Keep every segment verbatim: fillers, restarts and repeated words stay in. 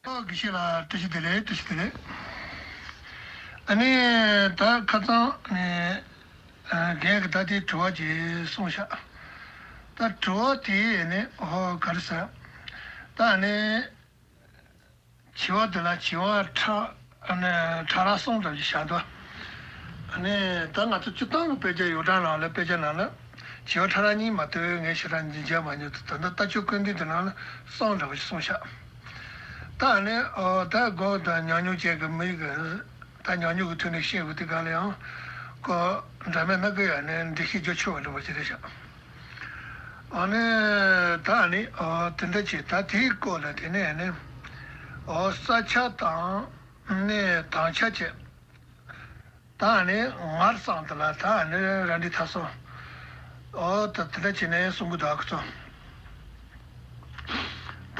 ཨོ། དགེ་བཤེས་ལགས་བཀྲ་ཤིས་བདེ་ལེགས། བཀྲ་ཤིས་བདེ་ལེགས། ཨ་ནི་ད་ཁ་སང་ནས་ཨ་རྒན་གྱིས་ད་དེ་དྲི་བ་ཅིག་གསུངས་ཤག་ད་དྲི་བ་དེ་ནི་ཨོ་ག་རེ་ཟེར། ད་ནི་བྱི་བ་དེ་ལ་བྱི་བ་ཁྲ་ཨ་ནི་ཁྲ་རགས་གསུམ་ཙམ་ཞིག་བཞག་འདུག་ཨ་ནི་ད་ང་ཚོ་སྤྱིར་བཏང་གི་དཔེ་ཆ་ཡོངས་གྲགས་ནང་ལ། དཔེ་ཆ་ནང་ལ་བྱི་བ་ཁྲ་རགས་གཉིས་མ་གཏོགས་ངས་ཞེ་དྲག་མཇལ་མ་མྱོང་། ད་ལྟ་ལྟ་སྤྱོད་ཀུན་བཏུས་དེ་ནང་ལ་གསུམ་འདྲ་བ་ཞིག་གསུངས་ཤག་ད་ནི་ཨོ་ད་གོ་ད་ཉམས་མྱོང་ཅན་གྱི་མི་གིས་ད་ཉམས་མྱོང་གི་ཐོག་ནས་བཤད་དགོས་དུས་སྒང་ལ་ཡང་ཁོ་འདྲ་མིན་སྣ་ཁ་ཡོད་ནས་འགྲེལ་བཤད་རྒྱུ་ཆེ་བ་འདྲ་བ་ཞིག་རེད་ཤག་ཨ་ནི་ད་ནི་ཨོ་དེ་འདྲ་བྱས། ད་དེའི་སྐོར་ལ་དེ་ནས་ནི་ཨོ་ས་ཆ་དང་ནི་དྭངས་ཆ་བཅས། ད་ནི་ངར་སང་དེ་ལ་ད་ནི་རང་འདྲི་ཐ་སོང་། ཨོ་ད་དེ་འདྲ་བྱས་ནས་གསུང་གི་འདུག་ཨ་ཁུ་ཚོ།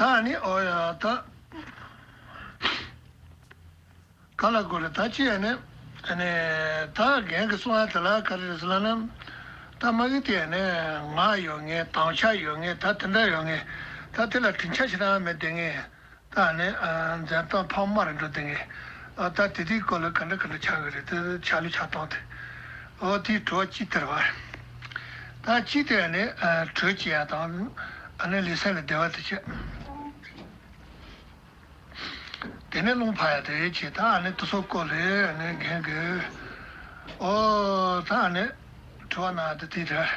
ད་ནི་ཨོ་ཡ་ད། ག་ལ་དགོས་རེད། ད་ཅི་ཡང་ནི་ཨ་ནི་ད་རྒན་གྱིས་གསུང་ཡ་དེ་ལ་ག་རེ་རེད་ཟེར་ལབ་ན། ད་མ་གི་དེ་ནི་ངར་ཡོད་ངེས། དྭངས་ཆ་ཡོད་ངེས། ད་དེ་འདྲ་ཡོད་ངེས། ད་དེ་ལ་དྲི་ཆ་ཞེ་དྲག་མེད་དེ་ངེས། ད་ནི་འཛིན་སྟངས་འཕར་མ་རེད་འགྲོ་དེ་ངེས། ད་དེ་དུས་སྐོར་ལ་ག་འདྲ་ག་འདྲ་ཆགས་ཀྱི་རེད། དེ་ཆ་ལུགས་ཆགས་སྟངས་དེ། ཨོ་དེའི་དྲི་བ་གཅིག་དེ་རེད་བ། ད་གཅིག་དེ་ནི་གྲོས་བྱེད་ཡ་དང་ཨ་ནི་ལུས་སེམས་ལ་བདེ་བ་དེ་བྱེད། དེ་ནས་རླུང་འཕར་ཡ་དེ་བྱས། ད་ཨ་ནི་དེ་ཚོ་སྐོར་ལ་ཨ་ནི་རྒན་གྱིས་ཨོ་ད་ཨ་ནི་དྲི་བ་གནང་དེ་དེ་རེད།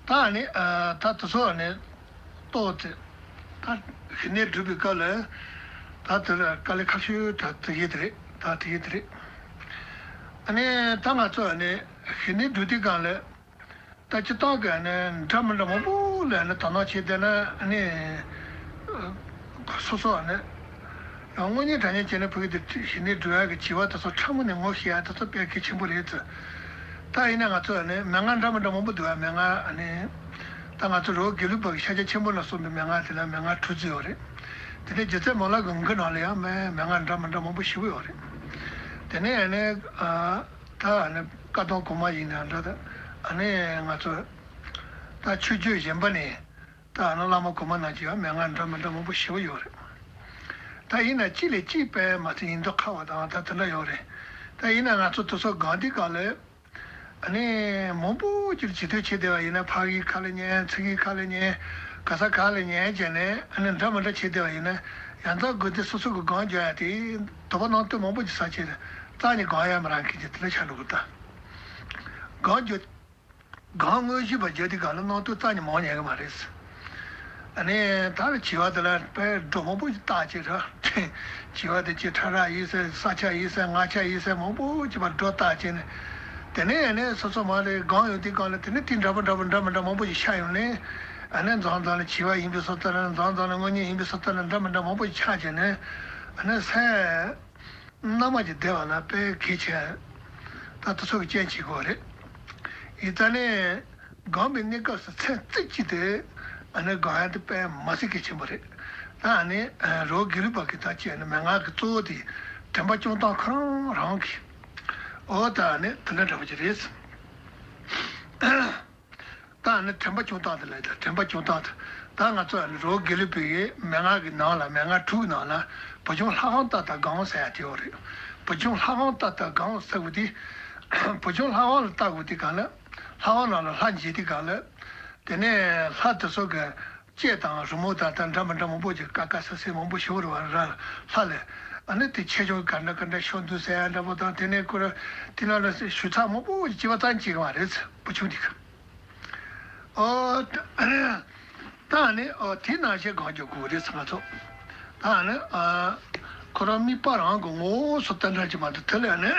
ད་ཨ་ནི་ད་དེ་ཚོ་ཨ་ནི་རྟོགས་ཏེ། ད་ཞི་གནས་སྒྲུབ་པའི་སྐབས་ལ་ད་དེ་ལ་དཀའ་ལས་ཁག་ཤོས་ད་དེ་གི་དེ་རེད། ད་དེ་གི་དེ་རེད། ཨ་ནི་ད་ང་ཚོ་ཨ་ནི་ཞི་གནས་སྒྲུབ་དུས་སྒང་ལ། ད་སྤྱིར་བཏང་གི་ནི་འདྲ་མི་འདྲ་མང་པོ་ལ་ནི་དོ་སྣང་བྱས་བསྡད་ན་ནི། སོ་སོ་ནི་ཡང་དངོས་གཉེན་དྲང་གཉེན་བྱས་ན་ཕ་གི་དེ་ཞི་གནས་སྒྲུབ་ཡག་གི་བྱིས་པ་དེ་ཚོ་ཕྲ་མོ་ནས་ངོ་ཤེས་ཡག་དེ་ཚོ་དཔེ་གལ་ཆེན་པོ་རེད་ཟེར། ད་ཡིན་ན་ང་ཚོ་ནི་མན་ངག་འདྲ་མི་འདྲ་མང་པོ་འདུག་ཨ། མན་ངག་ནི་ད་ང་ཚོ་རི་བོ་དགེ་ལུགས་པ་གི་ཤཱཀྱ་ཆེན་པོ་ལ་གསུངས་པའི་མན་ངག་དེ་ལ་མན་ངག་དྲུག་ཅུ་ཡོད་རེད། དེ་ནས་རྗེ་བཙུན་མི་ལ་གི་མགུར་ནང་ལ་ཡང་མན་ངག་འདྲ་མི་འདྲ་མང་པོ་ཞེ་པོ་ཡོད་རེད། དེ་ནས་ནི། ད་ཨ་ནི་བཀའ་གདམས་གོང་མ་ཡིན་ན་འདྲ། ད་ཨ་ནི་ང་ཚོ་ད་ཆོས་བརྒྱུད་གཞན་པ་ནས་ད་ཨ་ནི་བླ་མ་གོང་མ་རྣམས་ཀྱིས་ཡང་མན་ངག་འདྲ་མི་འདྲ་མང་པོ་ཞེ་པོ་ཡོད་རེད། ད་ཡིན་ན་གཅིག་ལས་གཅིག་དཔེ་མ་ཚད་ཡིན་མདོག་ཁ་བ་དང་ད་དེ་འདྲ་ཡོད་རེད། ད་ཡིན་ན་ང་ཚོ་དེ་ཚོ་སྒང་འདི་སྒང་ལ་ཨ་ནི་མང་པོ་ཅིག་བྱེད་དུས་བྱེད་བསྡད་པ་ཡིན་ན། ཕ་གིའི་ཁ་ལ་ཉན། ཚིག་གི་ཁ་ལ་ཉན། ག་ས་ག་ལ་ཉན་བྱས་ནས་ཨ་ནི་འདྲ་མི་འདྲ་བྱེད་བསྡད་པ་ཡིན་ན། ཡང་དག་དགོས་དེ་སོ་སོ་གི་སྒང་འཇོག་ཡ་དེ། དོགས་པ་སྣང་སྟོན་མང་པོ་ཅིག་ཟ་བྱས་ནས་རྩ་ནས་སྒང་ཡ་མི་རག་མཁན་གྱི་དེ་ལ་ཆ་འགྲོ་གི་ད། སྒང་འཇོག་སྒང་དངོས་གཞི་པ་བརྗོད་དེ་གང་ལ་སྣང་སྟོན་རྩ་ནས་མང་ཉན་གི་མ་རེད། ཨ་ནི་ད་ལ་བྱིས་པ་དེ་ལ་དཔེ་སྒྲོ་མང་པོ་ཞིག་བཏགས་བྱས་ར། བྱིས་པ་དེ་ཅི་ཁྲ་རགས་ཡིན་ཟེར། ས་ཆ་ཡིན་ཟེར། ངར་ཆ་ཡིན་ཟེར། མང་པོ་ཅིག་པ་སྒྲོ་བཏགས་བྱས་ནས། དེ་ནས་ཨ་ནི་སོ་སོ་མ་རེད་སྒང་ཡོང་དུས་སྒང་ལ་དེ་ནས་དེ་འདྲ་པོ་འདྲ་པོ་འདྲ་མི་འདྲ་མང་པོ་ཞིག་ཤར་ཡོང་ནས། ཨ་ནི་མཚམས་མཚམས་ལ་བྱིས་པ་ཡིན་པའི་བཟོ་ལྟ་ལ། མཚམས་མཚམས་ལ་དངོས་གནས་ཡིན་པའི་བཟོ་ལྟ་ལ། འདྲ་མི་འདྲ་མང་པོ་ཞིག་ཆགས་བྱས་ནས། ཨ་ནི་སེམས། རྣམ་པ་ཅིག་བདེ་བ་ལ་དཔེ་གལ་ཆེ། ད་དེ་ཚོ་གི་རྐྱེན་བྱེད་དགོས་རེད། ཡིན་ཙང་ནས་སྒོམ་པའི་གནས་སྐབས་སུ་ཚེ་གཅིག་དེ་ཨ་ནི་སྒོམ་ཡ་དེ་དཔེ་མ་སྲིད་གལ་ཆེན་པོ་རེད། ད་ཨ་ནི་རི་བོ་དགེ་ལུགས་པ་གི་ད་ཅི་ཨ་ནི་མན་ངག་གི་གཙོ་བོ་དེ་དྲན་པ་སྐྱོང་སྟངས་ཁོ་རང་རང་གི། འོ་ད་ཨ་ནི་དེ་འདྲ་འདྲ་པོ་ཅིག་རེད། ད་ནི་དྲན་པ་སྐྱོང་སྟངས་དེ་ལ་ཡིན་ད། དྲན་པ་སྐྱོང་སྟངས་དེ། ད་ང་ཚོ་ནི་རི་བོ་དགེ་ལུགས་པའི་མན་ངག་གི་ནང་ལ། མན་ངག་དྲུག་གི་ནང་ལ་བུ་ཆུང་ལྷ་ཁང་ལྟར་དང་སྒོམ་ཟེར་ཡ་དེ་ཡོད་རེད། བུ་ཆུང་ལྷ་ཁང་ལྟར་དང་སྒོམ་ཟེར་བ་དེ། བུ་ཆུང་ལྷ་ཁང་ལ་ལྟ་དགོས་དུས་སྒང་ལ། ལྷ་ཁང་ནང་ལ་ལྷ་མཇལ་དུས་སྒང་ལ། དེ་ནས་ལྷ་དེ་ཚོ་གི་ལྕེ་དང་རི་མོ་དང་ད་འདྲ་མི་འདྲ་མང་པོ་ཅིག་ཀ་ཀ་ས་ས་མང་པོ་ཞིག་རེད་བ། ར་ལྷ་ལས། ཨ་ནི་དེ་ཆེ་ཆུང་ག་འདྲ་ག་འདྲ་ཤོར་འདུག་ཟེར་ཡ་འདྲ་པོ་དང་། དེ་ནས་ཁོ་ར་དེ་ནང་ལ་ཞུ་ཚགས་མང་པོ་ཅིག་བྱས་པ་ཙམ་ཅིག་མ་རེད། བུ་ཆུང་དེ་གི། ཨོ། ད་ནི་ཨོ་དེ་ནང་བཞིན་གང་བྱུང་དགོས་རེད་ཟེར་ང་ཚོ། ད་ནི་ཨ་ཁོ་རང་དམིགས་པ་རང་གི་ངོ་བོ་སོ་ལྟ་འདྲ་ཅིག་མ་གཏོགས། དེ་ལས་ནི་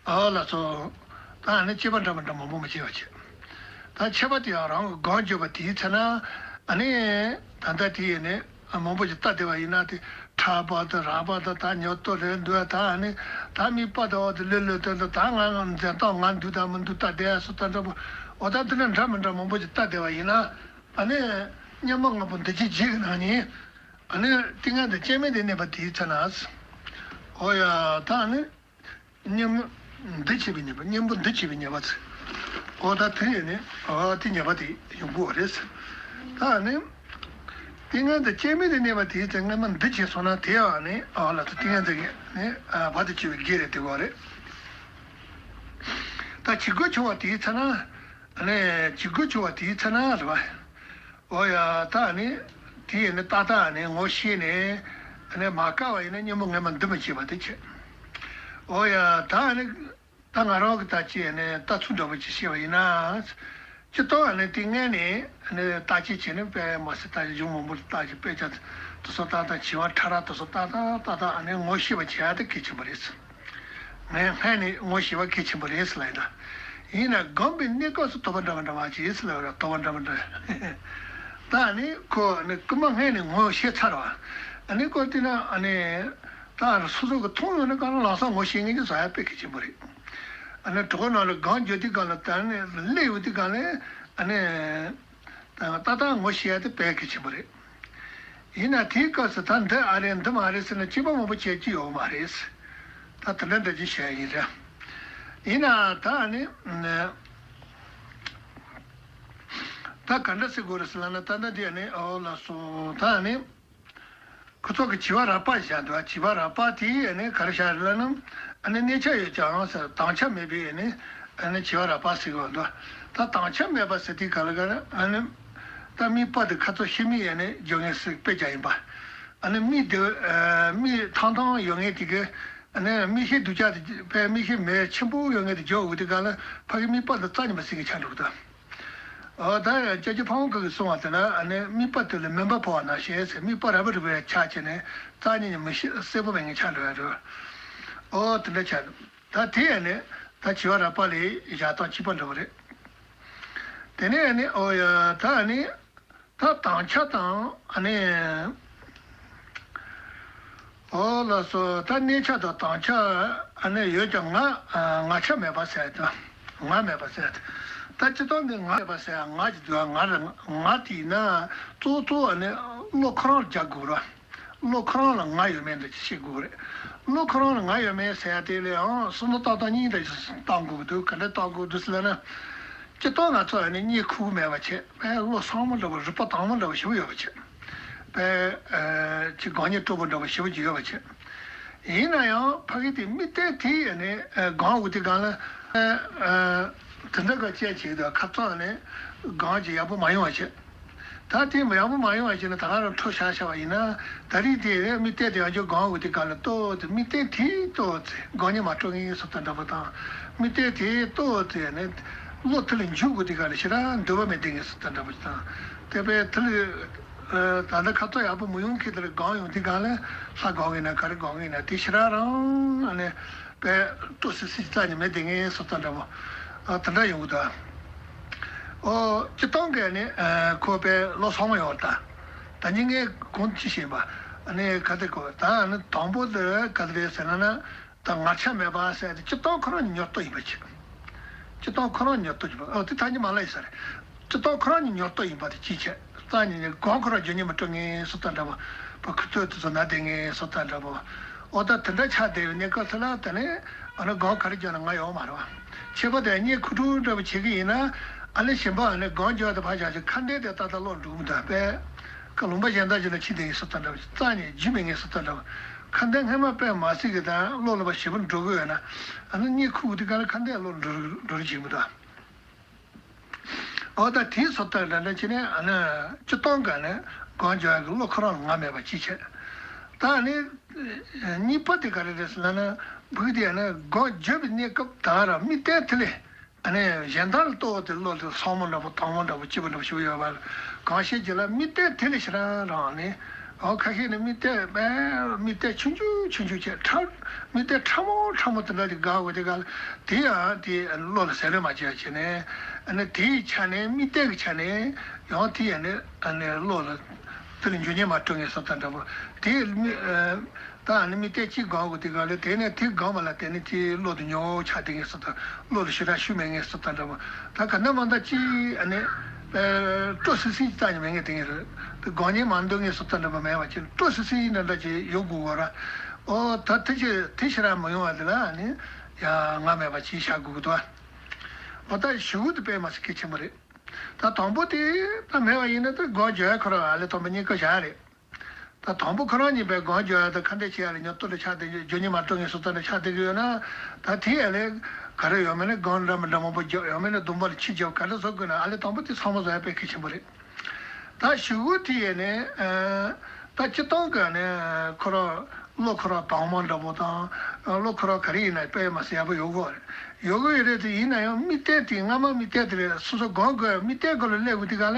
ཨོ་ལ་སོ། ད་ནི་དཔྱད་པ་འདྲ་མི་འདྲ་མང་པོ་མ་བྱེད་པ་བྱེད། ད་དཔྱད་པ་དེ་ཡང་རང་གི་སྒོམ་བརྗོད་པ་དེའི་ཚེ་ན་ཨ་ནི་ད་ལྟ་དེ་ཡིན་ནི། མང་པོ་ཞིག་ལྟ་བསྡད་པ་ཡིན་ན་དེ་ཕྲ་བ་དང་རགས་པ་དང་ད་ཉོབ་ཏོ་རེད་འདུག་ད་ནི་ད་དམིགས་པ་དང་འོ་དེ་ལྷོད་ལྷོད་དོན་དུ་ད་ང་ང་འཛིན་སྟངས་ང་འདུག་དང་མི་འདུག་ལྟ་བསྡད་སོ་ད་འདྲ་པོ། འོ་ད་དེ་འདྲ་འདྲ་མི་འདྲ་མང་པོ་ཞིག་ལྟ་བསྡད་པ་ཡིན་ན། ཨ་ནི་སྙོམས་པར་ལྟ་བུ་འདུ་བྱེད་བཞི་གི་ནང་ནས་ཨ་ནི་ཏིང་ངེ་འཛིན་སྐྱེ་མེད་དུ་གནས་པ་དེའི་ཚེ་ན། འོ་ཡ་ད་ནི། སྙོམས། འདུ་བྱེད་པའི་ཉེས་པ། གཉེན་པོ་འདུ་བྱེད་པའི་ཉེས་པ་ཚེ། འོ་ད་དེ་ཡིན་ནི། འོ་དེ་ཉེས་པ་དེ་ཡོང་གི་རེད། ད་ནི། ཏིང་ངེ་འཛིན་སྐྱེ་མེད་དུ་གནས་པ་དེའི་ཚེ་སྔ་མ་འདི་བྱས་སོང་ན་དེ་ཡང་ནི་ཨོ་ལ་ཏིང་ངེ་འཛིན་གྱི་ནི་བར་དུ་གཅོད་པའི་གེགས་རེད་དེ་གོ་རེད། ད་བྱེད་དགོས་བྱུང་བ་དེའི་ཚེ་ན་ནི་བྱེད་དགོས་བྱུང་བ་དེའི་ཚེ་ན་རེད་བ། ཨོ་ཡ་ད་ནི་དེ་ཡིན་ནི་ཏག་ཏག་ནི་ངོ་ཤེས་ནས་ནི་མ་དགའ་བ་ཡིན་ན་གཉེན་པོ་ངས་མ་འདི་མི་བྱེད་པ་དེ་བྱེད། ཨོ་ཡ་ད་ནི། ད་ང་རང་གི་ད་ཅི་ནས་ལྟ་ཚུལ་འདྲ་པོ་ཅིག་བཤད་པ་ཡིན་ན། སྤྱིར་བཏང་ནས་དེ་སྔ་ནས་ནས་ལྟ་ཅི་བྱས་ནས་དཔེ་མ་སྲིད་ད་གཞུང་མང་པོ་ལ་ལྟ་ཅི་དཔེ་ཆ་དེ་ཚོ་ལྟ་ལྟ་བྱི་བ་ཕྲ་རགས་དེ་ཚོ་ལྟ་ལྟ་ལྟ་ལྟ་ཨ་ནས་ངོ་ཤེས་པ་བྱེད་ཡ་དེ་གལ་ཆེན་པོ་རེད། ངས་སྔ་ནས་ངོ་ཤེས་པ་གལ་ཆེན་པོ་རེད་ཟེར་ལབ་ཡིན་ད། ཡིན་ན་སྒོམ་པའི་གནས་སྐབས་སུ་དོགས་པ་འདྲ་མི་འདྲ་བ་ཅིག་ཟེར་ལབ་ར་དོགས་པ་འདྲ་མི་འདྲ། ད་ཨ་ནི་ཁོ་ཨ་ནི་རྐུན་མ་སྔ་ནས་ངོ་ཤེས་ཚར་བ། ཨ་ནི་ཁོ་དེ་ན་ཨ་ནི། ད་སོ་སོ་གི་མཐོང་ཡོང་ན་གང་ལ་ལམ་སང་ངོ་ཤེས་ངེས་ཀྱི་བཟོ་ཡ་དཔེ་གལ་ཆེན་པོ་རེད། ཨ་ནི་གྲོགས་ནང་ལ་གང་འཇོག་དུས་གང་ལ་ད་ནི་སླེབས་ཡོང་དུས་གང་ལ་ཨ་ནི་ཏག་ཏག་ངོ་ཤེས་ཡ་དེ་དཔེ་གལ་ཆེན་པོ་རེད། ཡིན་ན་དེའི་སྐབས་སུ་ད་འདི་ཨ་རེད་འདི་མ་རེད་ཟེར་ན་སྐྱེས་པ་མང་པོ་བྱེད་ཀྱི་ཡོད་མ་རེད། ད་དེ་འདྲ་འདྲ་ཅིག་བཤད་ཡིན་རེད། ཡིན་ན་ད་ཨ་ནི་ད་ག་འདྲ་ཟེར་དགོས་རེད་ཟེར་ལབ་ན་ད་ལྟ་འདི་ཨ་ནི་ཨོ་ལགས་སོ་ད་ཨ་ནི། ཁོ་ཚོ་གི་བྱི་བ་ར་པ་བཞག་འདུག་བྱི་བ་ར་པ་དེ་ནི་ག་རེ་བཞག་རེད་ལབ་ན། ཨ་ནི་གནས་ཆ་ཡོད་ཀྱང་ཟེར་དྭངས་ཆ་མེད་པའི་ནི་ཨ་ནི་བྱི་བ་ར་པ་ཟེར་གི་འདུག་ད་དྭངས་ཆ་མེད་པ་ཟེར་དུས་ག་ལ་ག་ལ་ཨ་ནི་ད་མིག་པ་དེ་ཁ་ཚོ་ཤི་མིག་ཡ་ནི་འཇོག་མཁན་ཟེར་དཔེ་བྱ་ཡིན་པ། ཨ་ནི་མིག་དེ་མིག་ཐང་ཐང་ཡོད་མཁན་དེ་གི་ཨ་ནི་མིག་ཤེལ་སྡུག་ཅག་དེ་པས་མིག་ཤེལ་མེད་ཆེན་པོ་ཡོད་མཁན་དེ་འཇོག་འོས་དུས་ག་ལ་ཕ་གི་མིག་པ་དེ་རྩ་ནས་མ་ཟིན་གི་ཆགས་འགྲོ་གི་འདུག་ཨོ་ད་སྐྱབས་རྗེ་ཕ་བོང་ཁུ་གིས་གསུངས་པ་དེ་ལ་ཨ་ནི་དམིགས་པ་དེ་ལ་མུན་པ་ཕོག་པ་ནང་བཞིན་ཟེར་དམིགས་པ་རབ་རིབ་རེ་ཆགས་བྱས་ནས་རྩ་ཉིད་ནས་མི་ཤེས་གསལ་པོ་མེད་ངེས་ཆགས་འགྲོ་ཡ་རེད། ཨོ་དེ་འདྲ་ཆགས་འདུག་ད་དེ་ཨ་ནི་ད་བྱི་བ་ར་པ་ལས་བཞག་སྟངས་གཅིག་པ་འདྲ་བོ་རེད། དེ་ནས་ཨ་ནི་ཨོ་ཡ་ད་ཨ་ནི་ད་དྭངས་ཆ་དང་ཨ་ནི། ཨོ་ལགས་སོ། ད་གནས་ཆ་དང་དྭངས་ཆ་ཨ་ནི་ཡོད་ཀྱང་ང་ང་ཆ་མེད་པ་ཟེར་དང་ང་མེད་པ་ཟེར། ད་སྤྱིར་བཏང་འདི་ང་མེད་པ་ཟེར་ང་ཅི་འདུག་ང་རང་ང་དེ་ཡིན་ན་གཙོ་བོ་གཙོ་བོ་ཨ་ནི་བློ་ཁོ་རང་ལ་རྒྱག་དགོས་ར། བློ་ཁོ་རང་ལ་ང་ཡོད་མེད་འདི་ཅི་ཤེས་དགོས་རེད། བློ་ཁོ་རང་ལ་ང་ཡོད་མེད་ཟེར་ཡ་དེ་ལས་ཨང་སོ་ནོ་ཏག་ཏག་གཉིས་འདྲ་ཞིག་བཏང་དགོས་ཀྱི་འདུག་ག་འདྲ་བཏང་དགོས་འདུག་ཟེར་ལབ་ན། སྤྱིར་བཏང་ང་ཚོ་ཨ་ནི་གཉིད་ཁུག་མེད་པ་བྱས་པས་བློ་སོང་མོ་འདྲ་བོ་རིག་པ་དྭངས་མོ་འདྲ་བོ་ཞེ་པོ་ཡོད་པ་བྱས། པས་ཅི་སྒང་གཉིད་སྤྲོ་པོ་འདྲ་བོ་ཞེ་པོ་ཅིག་ཡོད་པ་བྱས། ཡིན་ན་ཡང་ཕ་གི་དེ་དམིགས་གཏད་དེ་ཨ་ནི་སྒང་འོག་དེ་སྒང་ལ་དེ་འདྲ་ག་བཅད་བྱས་དུས་ཁ་ཚང་ཨ་ནི་སྒང་ཅིག་ཡག་པོ་མ་ཡོང་བ་བྱས། ད་དེ་མི་ཡག་པོ་མ་ཡོང་བ་བྱས་ན་ད་ག་རང་འཕྲོ་བཞག་བཞག་པ་ཡིན་ན་ད་རིང་དེ་དམིགས་གཏད་དེ་ཡང་ཅིག་སྒང་འོག་དེ་སྒང་ལ་གཏོར་ཏེ་དམིགས་གཏད་དེ་གཏོར་ཏེ་སྒང་གཉིད་མ་སྤྲོ་ངེས་སོ་ད་འདྲ་པོ་དང་། དམིགས་གཏད་དེ་གཏོར་ཏེ་ནི་བློ་དེ་ལ་འཇུག་དགོས་དེ་ག་ལ་ཞེ་དྲག་འདོད་པ་མེད་དེ་ངེས་སོ་ད་འདྲ་པོ་དང་། དེ་བས་དེ་ལ་ད་ལྟ་ཁ་ཚ་ཡག་པོ་མི་ཡོང་མཁན་དེ་ལ་སྒང་ཡོང་དེ་ག་ལ་ལྷ་སྒང་ཡིན་ན་ག་རེ་སྒང་ཡིན་ན་དེ་ཞེ་དྲག་རང་ཨ་ནི་པས་སྤྲོ་སི་སི་རྩ་ནས་མེད་དེ་ངེས་སོ་ད་འདྲ་པོ་དེ་འདྲ་ཡོང་གི་འདུག་ཨོ། སྤྱིར་བཏང་གི་ནི་ཁོ་པའི་བློ་སོང་བ་ཡོད་ད། ད་ཉིན་ངས་གོང་ཅི་ཤེས་པ་ནི་ག་དེ་གོ་ད་ནི་དང་པོ་དེ་ག་དེ་རེད་ཟེར་ན་ན་ད་ངར་ཆ་མེད་པ་ཟེར་ཏེ་སྤྱིར་བཏང་ཁོ་རང་ཉོ་སྟོ་ཡིན་པ་ཆེ། སྤྱིར་བཏང་ཁོ་རང་ཉོ་སྟོ་ཡིན་པ་ཨོ་དེ་ད་ཉི་མ་ལ་ཡིན་ས་རེད། སྤྱིར་བཏང་ཁོ་རང་ཉོ་སྟོ་ཡིན་པ་དེ་ཅི་བྱེད་རྩ་ཉིད་ནས་གང་ཁོ་རང་རྒྱུ་ཉིད་མི་སྤྲོ་ངེས་སོ་ད་འདྲ་པོ་པ་ཁུ་ཚོད་དེ་ཚོ་ན་བསྡད་ངེས་སོ་ད་འདྲ་པོ། ཨོ་ད་དེ་འདྲ་ཆགས་བསྡད་པའི་གནས་སྐབས་སུ་ལ་ད་ནི་ཨ་ནི་སྒང་ག་རེ་རྒྱག་ན་ང་ཡོང་མ་རེད་བ། ཁྱད་པར་དེ་གཉིད་ཁུག་ཁུག་འདྲ་པོ་བྱེད་ཀྱི་ཡིན་ན་ཨ་ནི་གཞན་པ་ཨ་ནི་སྒང་རྒྱག་དེ་ཕར་བཞག་ཅིག་ཁ་འདོན་དེ་ཏག་ཏག་ཀློག་འགྲོ་གི་མི་འདུག་པས། ཁ་ལུང་པ་གཞན་དག་ཅིག་ལ་ཕྱིན་བསྡད་ངེས་སོ་ད་འདྲ་པོ་རྩ་ནས་རྒྱུས་མེད་ངེས་སོ་ད་འདྲ་པོ། ཁ་འདོན་སྔ་མ་དཔེ་མ་སྲིད་ཀྱི་དང་ཀློག་ལ་པ་ཞེ་པོ་འགྲོ་གི་ཡོད་ན་ཨ་ནི་གཉིད་ཁུག་དེ་ག་ལ་ཁ་འདོན་ཀློག་འགྲོ་འགྲོ་རེ་བྱེད་གི་མི་འདུག་ཨོ་ད་དེའི་སོ་ཐར་འདྲ་འདྲ་བྱས་ནས་ཨ་ནི་སྤྱིར་བཏང་ག་ནས་སྒང་རྒྱག་གི་བློ་ཁོ་རང་ལ་ང་མེད་པ་ཅིག་བྱས། ད་ཨ་ནི་གཉིས་པ་དེ་ག་རེ་རེད་ཟེར་ན་ནི་བུ་དེ་ཨ་ནི་སྒང་རྒྱབ་པའི་གནས་སྐབས་ད་ར་དམིགས་གཏད་དེ་ལས་ཨ་ནི་གཞན་དག་ལ་གཏོར་ཏེ་བློ་དེ་སོང་མོ་འདྲ་པོ་དྭངས་མོ་འདྲ་པོ་སྐྱིད་པོ་འདྲ་པོ་ཞིག་ཡོད་པ་ལ་གང་ཤེས་ཀྱི་ལ་དམིགས་གཏད་དེ་ལས་ཞེ་དྲག་རང་ནི། ཨོ་ཁ་ཤས་ནི་དམིགས་གཏད་དམིགས་གཏད་ཆུང་ཆུང་ཆུང་ཆུང་བྱས་ཁྲ་དམིགས་གཏད་ཕྲ་མོ་ཕྲ་མོ་དེ་འདྲ་ཅིག་དགའ་བ་དེ་ག་ལ་དེ་ཡང་དེ་བློ་ལ་ཟད་ལོས་མ་བྱས་བྱས་ནས་ཨ་ནི་དེའི་ཆ་ནས་དམིགས་གཏད་ཀྱི་ཆ་ནས་ཡང་དེ་ཡང་ནི་ཨ་ནི་བློ་ལ་དེ་ལ་འཇུག་ཉེན་མ་སྤྲོ་ངེས་སོ་ད་འདྲ་པོ་དེ་དམིགས་ད་ཨ་ནི་དམིགས་གཏད་གཅིག་དགའ་བ་དེ་ག་ལ་དེ་ནས་དེ་དགའ་མ་ལ་དེ་ནི་དེ་བློ་དེ་ཉོ་ཆ་དེ་ངེས་སོ་ད་བློ་ལ་ཞེ་དྲག་ཤུགས་མེད་ངེས་སོ་ད་འདྲ་པོ། ད་ག་ནས་མ་འདྲ་ཅི་ཨ་ནི་སྤྲོ་སི་སི་རྩ་ནས་མེད་ངེས་དེ་ངེས་རེད། དེ་དགོང་ཉིན་མ་འདུག་ངེས་སུ་ད་འདྲ་པོ་མེད་པ་ཅིག་སྤྲོ་སི་སི་ཡིན་འདྲ་འདྲ་ཅིག་ཡོང་དགོས་གོ་ར། ཨོ་ད་དེ་ཅི་དེ་ཞེ་དྲག་མ་ཡོང་བ་དེ་ལ་ཨ་ནི་ཡ་ང་མེད་པ་ཅིག་བཞག་དགོས་ཀྱི་འདུག་ཨོ་ད་ཞུ་གུ་དེ་དཔེ་མ་སྲིད་གལ་ཆེན་པོ་རེད། ད་དང་པོ་དེ་ད་མེད་པ་ཡིན་ན་ད་སྒོམ་རྒྱག་ཡ་ཁོ་རང་ཨ་ལས་དང་པོ་གཉིས་ཀ་བཞག་རེད། ད་དང་པོ་ཁོ་རང་གཉིས་པའི་སྒོམ་རྒྱག་ཡ་ད་ཁ་འདྲ་བྱེད་ཡ་ལ་ཉོ་ལྟོ་ལ་ཆགས་བསྡད་རྒྱུ་རྒྱུ་ཉིད་མ་གཏོགས་ངེས་སོ་ལྟ་ལ་ཆགས་བསྡད་ཀྱི་ཡོད་ན། ད་དེ་ཡ་ལས་ག་རེ་ཡོད་མེད་ལ་སྒོམ་འདྲ་མི་འདྲ་མང་པོ་རྒྱག་ཡོད་མེད་ལ་སྡོམ་པ་ལ་ཆུ་རྒྱག་ག་རེ་བཟོ་དགོས་ན་ཨ་ལས་དང་པོ་དེ་ཚང་མ་བཟོ་ཡ་དཔེ་གལ་ཆེན་པོ་རེད། ད་གཞུག་གུ་དེ་ཡས་ནས་ད་སྤྱིར་བཏང་གི་ནས་ཁོ་རང་བློ་ཁོ་རང་དྭངས་མ་འདྲ་པོ་དང་བློ་ཁོ་རང་ག་རེ་ཡིན་ན་དཔེ་མ་སྲིད་ཡག་པོ་ཡོད་གོ་རེད། ཡོད་གོ་ཡོད་རེད་དེ་ཡིན་ན་ཡང་དམིགས་གཏད་དེ་སྔ་མ་དམིགས་གཏད་དེ་རེད་སོ་སོ་སྒོམ་དགོས་དམིགས་གཏད་སྒོ་ལ་སླེབས་དགོས་དེ་ག་ལ་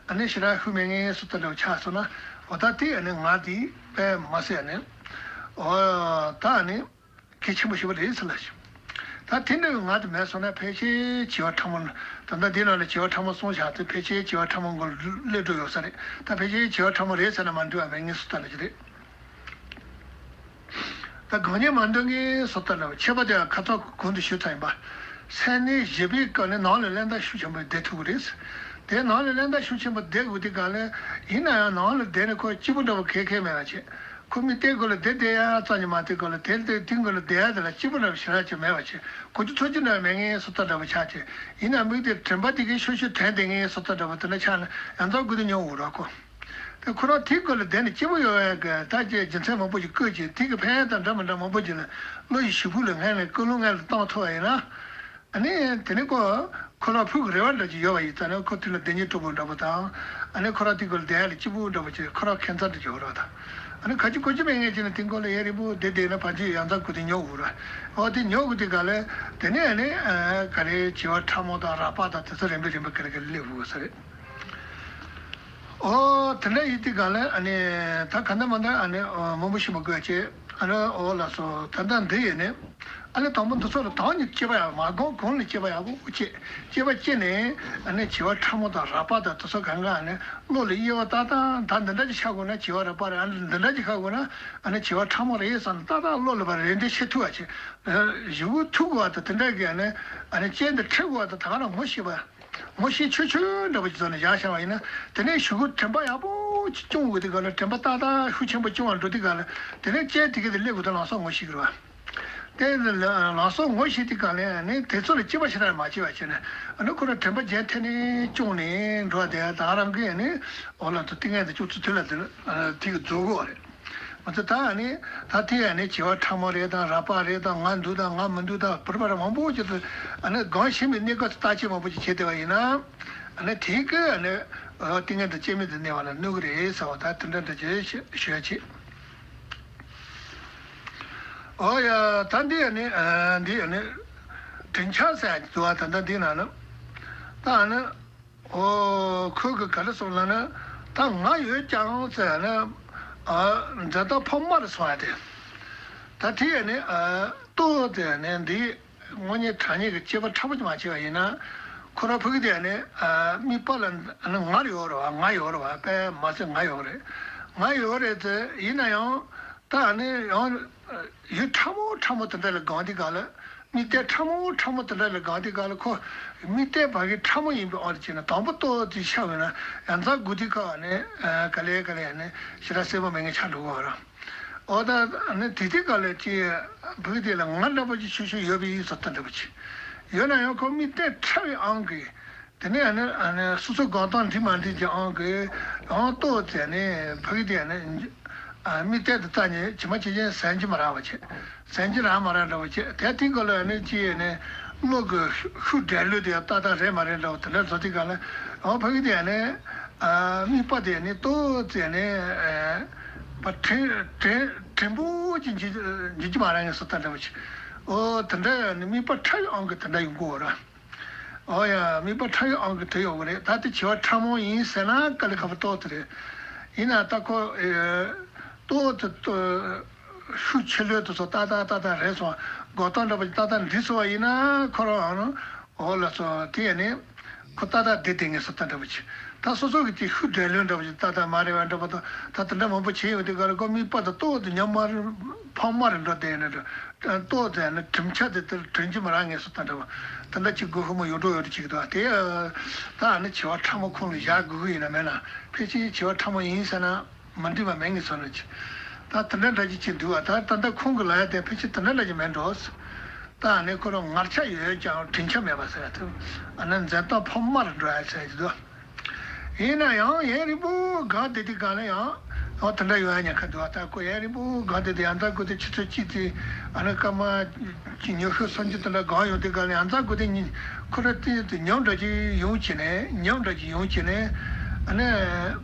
ཨ་ནི་ཞེ་དྲག་ཧུ་མེད་ངེས་སུ་ལྟ་འདྲ་པོ་ཆགས་སོང་ན་འོ་ད་དེ་ཨ་ནི་ང་དེ་དཔེ་མ་སྲིད་ཨ་ནི་འོ་ད་ཨ་ནི། གལ་ཆེན་པོ་ཞིག་པ་རེད་ཟེར་ལ་ཞིག་ད་དེ་འདྲ་བའི་ངག་དེ་མེད་སོང་ན་ཕལ་ཆེར་བྱེ་བ་ཕྲ་མོ། ད་ལྟ་འདི་ནང་ལ་བྱེ་བ་ཕྲ་མོ་གསུངས་བཞག་ཚེ་ཕལ་ཆེར་བྱེ་བ་ཕྲ་མོ་མགོ་སླེབས་འགྲོ་ཡོད་ས་རེད། ད་ཕལ་ཆེར་བྱེ་བ་ཕྲ་མོ་རེད་ཟེར་ན་མ་འགྲིག་པ་མེད་ངེས་སུ་ལྟ་ལ་ཞིག་རེད། ད་གང་ཉིད་མ་འདོད་ངེས་སུ་ལྟ་ལ་ཆད་པ་དེ་ཁ་ཚ་གོང་དུ་ཞུས་ཚར་ཡིན་པ། སེམས་གནས་བཞི་པའི་སྐབས་ནས་ནང་ལ་ལན་ད་ཤུགས་ཆེན་པོས་བསྡད་ཐུབ་ཀྱི་རེད། དེ་ནང་ལ་ལན་ད་ཤུགས་ཆེན་པོ་བསྡད་དགོས་དེ་ག་ལས་ཡིན་ན་ཡང་ནང་ལ་བསྡད་ནས་ཁོ་སྐྱིད་པོ་འདྲ་པོ་གལ་གལ་མེད་པ་བྱེད། ཁོ་མི་དེའི་སྒོ་ལ་དེ་བསྡད་ཡ་ཙམ་གྱིས་མ་དེའི་སྒོ་ལ་དེ་དེ་དེའི་སྒོ་ལ་བསྡད་ཡ་དེ་ལ་སྐྱིད་པོ་འདྲ་བ་ཞེ་དྲག་ཅིག་མེད་པ་བྱས་གོ་རྒྱུ་ཚོར་རྒྱུ་འདྲ་བ་མེད་ངེས་སོ་ལྟ་འདྲ་བ་ཆགས་བྱས་ཡིན་ན་མིག་དེ་དྲན་པ་དེ་གའི་ཤུགས་ཤུགས་དྲན་བསྡད་ངེས་སོ་ལྟ་འདྲ་བ་དེ་འདྲ་ཆགས་ན་ཡང་ཚ་དགོས་དུས་ཉོ་འུ་ར་ཁོ། དེ་ཁོ་རང་དེའི་སྒོ་ལ་བསྡད་ནས་སྐྱིད་པོ་ཡོད་པའི་གི་ད་ཅེས་རྒྱུ་མཚན་མང་པོ་ཞིག་བཀོད་ཅིང་དེ་གི་ཕན་ཡོན་དང་འདྲ་མི་འདྲ་མང་པོ་ཞིག་ལ་བློ་ཡི་ཞུ་ཕུག་ལ་སྔོན་ནས་ཀུན་སློང་སྔོན་ལ་བཏང་ཐུབ་པ་ཡིན་ན། ཨ་ནི་དེ་ནི་ཁོ་ཁོ་ལ་ཕུགས་ཀྱི་རེ་བ་འདྲ་ཅིག་ཡོད་པ་ཡིན་ཙང་ནི་ཁོ་དེ་ལ་བདེ་སྙིང་སྤྲོ་པོ་འདྲ་པོ་དང་། ཨ་ནི་ཁོ་རང་དེ་སྒོ་ལ་བསྡད་ཡ་ལ་སྐྱིད་པོ་འདྲ་པོ་ཅིག་ཁོ་རང་ཁེ་མཚར་འདྲ་ཅིག་ཡོད་རེད་བ་དང་། ཨ་ནི་ག་ཅི་གོ་ཅི་མེད་ངེས་ཅིག་ནི་དེ་སྒོ་ལ་ཡ་རིང་པོ་བསྡད་བསྡད་ན་ཕལ་ཆེར་ཡང་ཚ་དགོས་དུས་ཉོ་འུ་ར། འོ་དེ་ཉོ་དགོས་དུས་ག་ལ་དེ་ནས་ཨ་ནི་ག་རེ་བྱེ་བ་ཕྲ་མོ་དང་རགས་པ་དང་དེ་ཚོ་རིམ་པས་རིམ་པས་ག་རེ་ག་རེ་སླེབས་འུ་ས་རེད། ཨོ་དེ་འདྲ་ཡིན་དུས་ག་ལ་ཨ་ནི་ད་ག་འདྲ་མ་འདྲ་ཨ་ནི་མང་པོ་ཞིག་མ་དགོས་ཅེས་ཨ་ནི་ཨོ་ལགས་སོ་ད་ལྟ་འདི་ཡིན་ནི་ཨ་ནི་དང་པོ་འདི་ཚོ་ལ་དང་ནི་སྐྱེས་པ་ཡག་མ་གོང་གོང་ལ་སྐྱེས་པ་ཡག་པོ་སྐྱེས་སྐྱེས་པ་སྐྱེས་ནས་ཨ་ནི་བྱེ་བ་ཕྲ་མོ་དང་རགས་པ་དང་དེ་ཚོ་གང་ག་ཨ་ནི་བློ་ལ་དབྱེ་བ་ཏག་ཏག་ད་འདི་འདྲ་ཅིག་ཆགས་དགོས་ན་བྱེ་བ་རགས་པ་རེད། ཨ་ནི་འདི་འདྲ་ཅིག་ཆགས་དགོས་ན་ཨ་ནི་བྱེ་བ་ཕྲ་མོ་རེད་བསམ་ནས་ཏག་ཏག་བློ་ལ་བ་རེ་འདྲ་ཤེས་ཐུབ་པ་བྱེད་གཞུག་གུ་ཐུག་དགོས་པ་དང་དེ་འདྲ་གི་ཨ་ནི་ཨ་ནི་སྐྱེ་འདི་ཁྲིད་དགོས་པ་དང་ད་ག་རང་ངོ་ཤེས་པ། ངོ་ཤེས་ཆོད་ཆོད་འདྲ་པོ་ཅིག་བཟོ་ནས་བཞག་བཞག་པ་ཡིན་ན་དེ་ནས་གཞུག་གུ་དྲན་པ་ཡག་པོ་ཅིག་སྐྱོང་དགོས་དུས་སྒང་ལ་དྲན་པ་ཏག་ཏག་ཤུགས་ཆེན་པོ་སྐྱོང་བར་འགྲོ་དུས་སྒང་ལ་དེ་ནས་ཅན་དེ་ག་དེ་སླེབས་དགོས་དུས་ལམ་སང་ངོ་ཤེས་ཀྱི་རེད་བ། དེ་ལམ་སང་ངོ་ཤེས་དུས་སྒང་ལ་ནི་དེ་ཚོ་ལ་སྐྱེ་བ་ཞེ་དྲག་མ་སྐྱེ་བ་བྱས་ནས་ཨ་ནི་ཁོ་རང་དྲན་པ་རྒྱན་འཐེན་ནས་སྐྱོང་ནས་འགྲོ་བ་དེ་ད་རང་གི་ནི་འོ་ལ་དུ་ཏིང་ངེ་དུ་སྐྱོང་ཚུལ་དེ་ལ་དེ་ལ་དེ་གི་རྫོགས་དགོས་བ་རེད། མ་ཚད་ད་ཨ་ནི་ད་དེ་ཨ་ནི་བྱེ་བ་ཕྲ་མོ་རེད་དང་རགས་པ་རེད་དང་ང་འདུག་དང་ང་མི་འདུག་དང་བུར་བར་མང་པོ་ཅིག་ཏུ་ཨ་ནི་གང་ཤེས་མི་གནས་སྐབས་སུ་བརྟག་དཔྱད་མང་པོ་ཅིག་བྱས་བསྡད་པ་ཡིན་ན་ཨ་ནི་དེ་གི་ཨ་ནི་ཏིང་ངེ་དང་སྐྱེ་མེད་དུ་གནས་པ་ལ་གནོད་གི་རེད་ཟེར་བ་ད་དེ་འདྲ་འདྲ་ཅིག་ཞུ་ཡ་ཆེ། ཨོ་ཡ་ད་འདི་ཨ་ནི་འདི་ཨ་ནི་དྲིན་ཆགས་ཟེར་ཡ་ཅིག་འདུག་བ། ད་ལྟ་འདི་ནང་ན་ད་ཨ་ནི། ཨོ། ཁོས་གི་ག་རེ་གསུངས་ལབ་ན། ད་ང་ཡོད་ཀྱང་ཟེར་ན། ཨ། འཛད་མདའ་ཕག་མོ་རེད་གསུངས་ཡ་དེ། ད་དེ་ཡས་ནས་ཨ། ལྟོ་ཟེར་ནས་འདི་དངོས་གནས་དྲང་གནས་ཀྱི་དཔྱད་པ་ཕྲ་མོ་ཅིག་མ་བྱས་པ་ཡིན་ན། ཁོ་རང་ཕ་གི་དེ་ཡས་ནས་ཨ། མིག་པ་ལ་ཨ་ནི་ང་ཡོད་རེད་བ། ང་ཡོད་རེད་བ། དཔེ་མ་ཚད་ང་ཡོད་རེད། ང་ཡོད་རེད་ཟེར་ཡིན་ན་ཡང་། ད་ཨ་ནི་ཡང་ཡུལ་ཕྲ་མོ་ཕྲ་མོ་དེ་འདྲ་ལ་སྒང་དེ་ག་ལ། དམིགས་གཏད་ཕྲ་མོ་ཕྲ་མོ་དེ་འདྲ་ལ་སྒང་དེ་ག་ལ་ཁོ། དམིགས་གཏད་ཕ་གི་ཕྲ་མོ་ཡིན་པའི་དབང་དུ་བྱས་ན་དང་པོ་ལྟོ་དེ་ཤར་བས་ན་ཡང་ཚ་དགུ་དེ་ཁ་བ་ནི་ག་ལེ་ག་ལེ་ནི་ཞེ་དྲག་གསལ་པོ་མེད་མཁན་ཆགས་འགྲོ་གི་ཡོད་རེད། འོ་ད་ནི་དེ་དེ་ག་ལ་ཅི་ཕ་གི་དེ་ལ་ང་འདྲ་པོ་ཅིག་ཆུང་ཆུང་ཡོད་པའི་ཡིག་ཚོ་ལྟ་འདྲ་པོ་ཅིག་ཡོད་ན་ཡང་ཁོ་དམིགས་གཏད་ཕྲ་བའི་དབང་གིས། དེ་ནས་ཨ་ནི་ཨ་ནི་སོ་སོ་དགོངས་དོན་འགྲིག་མ་འགྲིག་གི་ཨང་གི་ཨང་ལྟོ་ཟེར་ནས་ཕ་གི་དེ་ཨ་ནི་ཨ་དམིགས་གཏད་དུ་བལྟ་ནས་ཇི་མ་ཇི་བཞིན་ཟིན་གྱི་མ་རག་པ་བྱས། ཟིན་གྱི་རག་མ་རག་འདྲ་པོ་བྱས། དེ་དེ་ག་ལ་ཨ་ནི་ཅི་ཡས་ནས་བློ་གི་ཤུགས་འགྲན་ལུས་དེ་ཡང་ཏག་ཏག་རེད་མ་རེད་འདྲ་པོ་དེ་འདྲ་བཟོ་དུས་ག་ལ་ཨང་ཕ་གི་དེ་ཨ་ནི་ཨ་དམིགས་པ་དེ་ཨ་ནི་ལྟོ་ཟེར་ནས་ཨ་པ་དྲིན་དྲིན་དྲིན་པོ་ཅིག་འཇུ་འཇུ་གྱི་མ་རག་ངེས་སོ་ལྟ་འདྲ་པོ་བྱས། ཨོ་དེ་འདྲ་ཨ་ནི་དམིགས་པ་ཕྲ་བའི་ཨང་གི་དེ་འདྲ་ཡོང་གི་ཡོད་རེད། ཨོ་ཡ། དམིགས་པ་ཕྲ་བའི་ཨང་གི་དེ་ཡོད་གི་རེད། ད་དེ་བྱེ་བ་ཕྲ་མོ་ཡིན་ཟེར་ན་དཀའ་ལས་ཁག་པོ་ཏོག་ཙམ་རེད། ཡིན་ན་ད་ཁོ་ཨེ་ཏོག་ཙམ་ཤུགས་ཆེ་ལོས་དེ་ཚོ་ཏག་ཏག་ཏག་ཏག་རེད་སོང་། འགོག་སྟངས་འདྲ་པོ་ཅིག་ཏག་ཏག་འགྲིག་སོང་བ་ཡིན་ན་ཁོ་རང་ཨོ་ལ་སོང་དེ་ཡས་ནས་ཁོ་ཏག་ཏག་བསྡད་བསྡད་ངེས་སོ་ལྟ་འདྲ་པོ་ཅིག་ད་སོ་སོ་གི་དེ་ཤུགས་འགྲན་ལུས་འདྲ་པོ་ཅིག་ཏག་ཏག་མ་རེད་པ་འདྲ་པོ་དང་ད་དེ་འདྲ་མང་པོ་བྱས་ཡོང་དུས་ག་ལ་ཁོ་དམིགས་པ་དང་ཏོག་ཙམ་ཉམས་མ་རེད་ཕག་མ་རེད་འགྲོ་བསྡད་ཡོད་ན་འདྲ། ཏོག་ཙམ་ནི་གྲིམ་ཆ་དེ་དེར་དྲན་གྱི་མ་རག་ངེས་སོ་ལྟ་འདྲ་བ། དེ་འདྲ་ཅིག་དགོས་ཧུ་མོ་ཡོད་འགྲོ་ཡོད་འགྲོ་ཅིག་འདུག་དེ་ད་ནི་བྱེ་བ་ཕྲ་མོ་ཁོང་ལ་བཞག་དགོས་ཀྱི་ཡིན་ན་མེད་ན་ཕལ་ཆེར་བྱེ་བ་ཕྲ་མོ་ཡིན་ཟེར་ན་མ་འགྲིག་པ་མེད་ངེས་སོ་ནི་ཅིག་ད་དེ་འདྲ་འདྲ་ཅིག་ཅིག་འདུག་བ། ད་ད་ལྟ་ཁོང་གི་ལ་ཡ་དེ་ཕལ་ཆེར་དེ་འདྲ་འདྲ་ཅིག་མེད་འགྲོ། ད་ནི་ཁོ་རང་ངར་ཆ་ཡོད་ཀྱང་དྲིན་ཆ་མེད་པ་ཟེར་ཡ་དེ། ཨ་ནི་འཛིན་སྟངས་ཕ་མར་འགྲོ་ཡ་ཟེར་གྱི་འདུག་ཡིན་ན་ཡང་ཡུན་རིང་པོ་སྒང་བསྡད་དུས་སྒང་ལ་ཡང་ཨོ་དེ་འདྲ་ཡོང་ཡ་ཉེན་ཁ་འདུག་ད་ཁོ་ཡུན་རིང་པོ་སྒང་བསྡད་དུས་ཡང་ད་ཁོ་དེ་ཆུ་ཚོད་གཅིག་ཙམ་ཨ་ནི་སྐར་མ་ཉི་ཤུ་སུམ་ཅུ་དེ་འདྲ་སྒང་ཡོང་དུས་སྒང་ལ་ཡང་ད་ཁོ་དེ་ཉིན་ཁོ་ར་དེ་དེ་ཉམས་འདྲ་ཅིག་ཡོང་བྱས་ནས་ཉམས་འདྲ་ཅིག་ཡོང་བྱས་ནས་ཨ་ནི་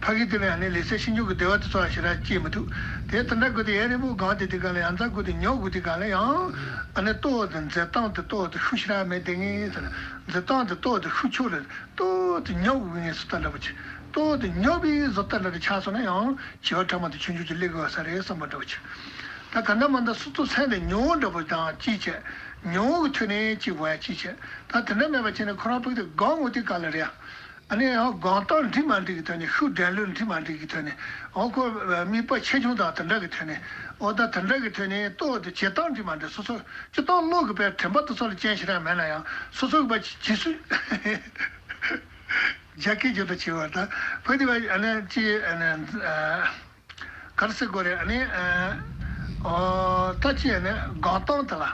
ཕ་གི་དེ་ལ་ཡང་ནི་ལེ་ཚན་ཕྱི་འཇུག་གི་བདེ་བ་དེ་ཚོ་ཞེ་དྲག་སྐྱེས་མི་ཐུབ། དེ་དེ་འདྲ་ཁོ་དེ་ཡུན་རིང་པོ་སྒང་བསྡད་དུས་སྒང་ལ་ཡང་ད་ཁོ་དེ་ཉམས་དགོས་དུས་སྒང་ལ་ཡང་ཨ་ནི་ལྟོ་དེ་འཛིན་སྟངས་དེ་ལྟོ་དེ་ཤུགས་ཞེ་དྲག་མེད་དེ་ངེས་ཟེར་ན་འཛིན་སྟངས་དེ་ལྟོ་དེ་ཤུགས་ཆོག་རེད། ལྟོ་དེ་ཉམས་དགོས་ངེས་སུ་ལྟ་འདྲ་པོ་ཆེ། ལྟོ་དེ་ཉམས་པའི་བཟོ་ལྟ་འདྲ་དེ་ཆགས་སོང་ན་ཡང་བྱིས་པ་ཕྲ་མ་དེ་ཆུང་ཆུང་དེ་སླེབས་དགོས་ས་རེད་བསམ་པ་འདྲ་པོ་ཆེ། ད་ག་འདྲ་མ་འདྲ་སོ་སོ་སེམས་དེ་ཉམས་འདྲ་པོ་དང་ཅིག་བྱས། ཉམས་ཀྱི་ཐོག་ནས་ཅིག་བ་ཡ་ཅིག་བྱས། ད་དེ་འདྲ་མེད་པ་བྱས་ནས་ཁོ་རང་ཕུགས་དེ་སྒང་ངོ་དེ་ག་ལ་རེད། ཨ་ནི་ཡང་སྒང་སྟངས་འགྲིག་མ་འགྲིག་གི་ཐོག་ནས་ཤུགས་འགྲན་ལུས་འགྲིག་མ་འགྲིག་གི་ཐོག་ནས་ཨོ་ཁོ་མིག་པ་ཆེ་ཆུང་དང་དེ་འདྲ་གི་ཐོག་ནས་ཨོ་ད་དེ་འདྲ་གི་ཐོག་ནས་ལྟོ་དེ་བྱེད་སྟངས་འགྲིག་མ་འགྲིག་སོ་སོ་སྤྱི་བཏང་བློ་གི་པའི་དྲན་པ་དེ་ཚོ་ལ་རྐྱེན་ཞེ་དྲག་མེད་ན་ཡང་སོ་སོ་གི་པ་ཇི་སུ་རྒྱ་སྐད་ཇི་ལྟར་བྱེད་བ་དང་བོད་དེ་བ་ཨ་ནི་ཅི་ཨ་ནི་ག་རེ་ཟེར་དགོས་རེད། ཨ་ནི་ཨོ་ད་ཅི་ཨ་ནི་སྒང་སྟངས་དེ་ལ།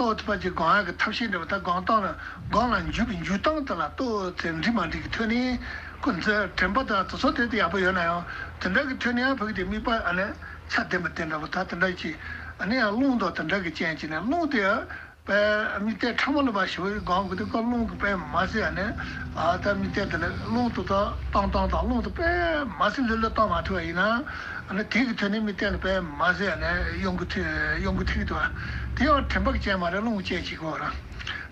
ལྟོ་ཐུབ་པ་ཅིག་སྒང་ཡག་གི་ཐབས་ཤེས་འདྲ་བ་ད་སྒང་སྟངས་ལ་སྒང་ལ་འཇུག་པའི་འཇུག་སྟངས་དེ་ལ་ལྟོ་ཚེ་འགྲིག་མ་འགྲིག་གི་ཐོག་ནས་ཁོ་ཚོའི་དྲན་པ་དང་དེ་ཚོ་དེ་དེ་ཡག་པོ་ཡོད་ན་ཡང་དེ་འདྲ་གི་ཐོག་ནས་ཡང་ཕ་གི་དེ་དམིགས་པ་ཨ་ནི་ཆ་ལྡན་པ་དེ་འདྲ་བ་ད་དེ་འདྲ་ཅིག་ཨ་ནི་ཡང་རླུང་དང་དེ་འདྲ་གི་རྐྱེན་ཅིག་ནས་རླུང་དེ་ཡང་དཔེ་དམིགས་གཏད་ཕྲ་མོ་ལ་བ་ཞིག་སྒང་གི་དེ་ཀ་རླུང་གི་དཔེ་མ་ཟེར་ཨ་ནི་ཨ་ད་དམིགས་གཏད་དེ་ལ་རླུང་དེ་དང་བཏང་བཏང་དང་རླུང་དེ་དཔེ་མ་ཟེར་ལྷོད་ལྷོད་བཏང་མ་ཐུབ་པ་ཡིན་ན། ཨ་ནི་དེ་གི་ཐོག་ནས་མི་བསྟན་ལ་དཔེ་མ་ཟེར་ཨ་ནི་གཡོ་འགུལ་ཐེབས་གཡོ་འགུལ་ཐེབས་ཀྱི་འདུག་ཨ། དེ་ཡང་དྲན་པ་གི་རྐྱེན་མ་རེད། རླུང་རྐྱེན་བྱེད་ཀྱི་ཡོད་ར།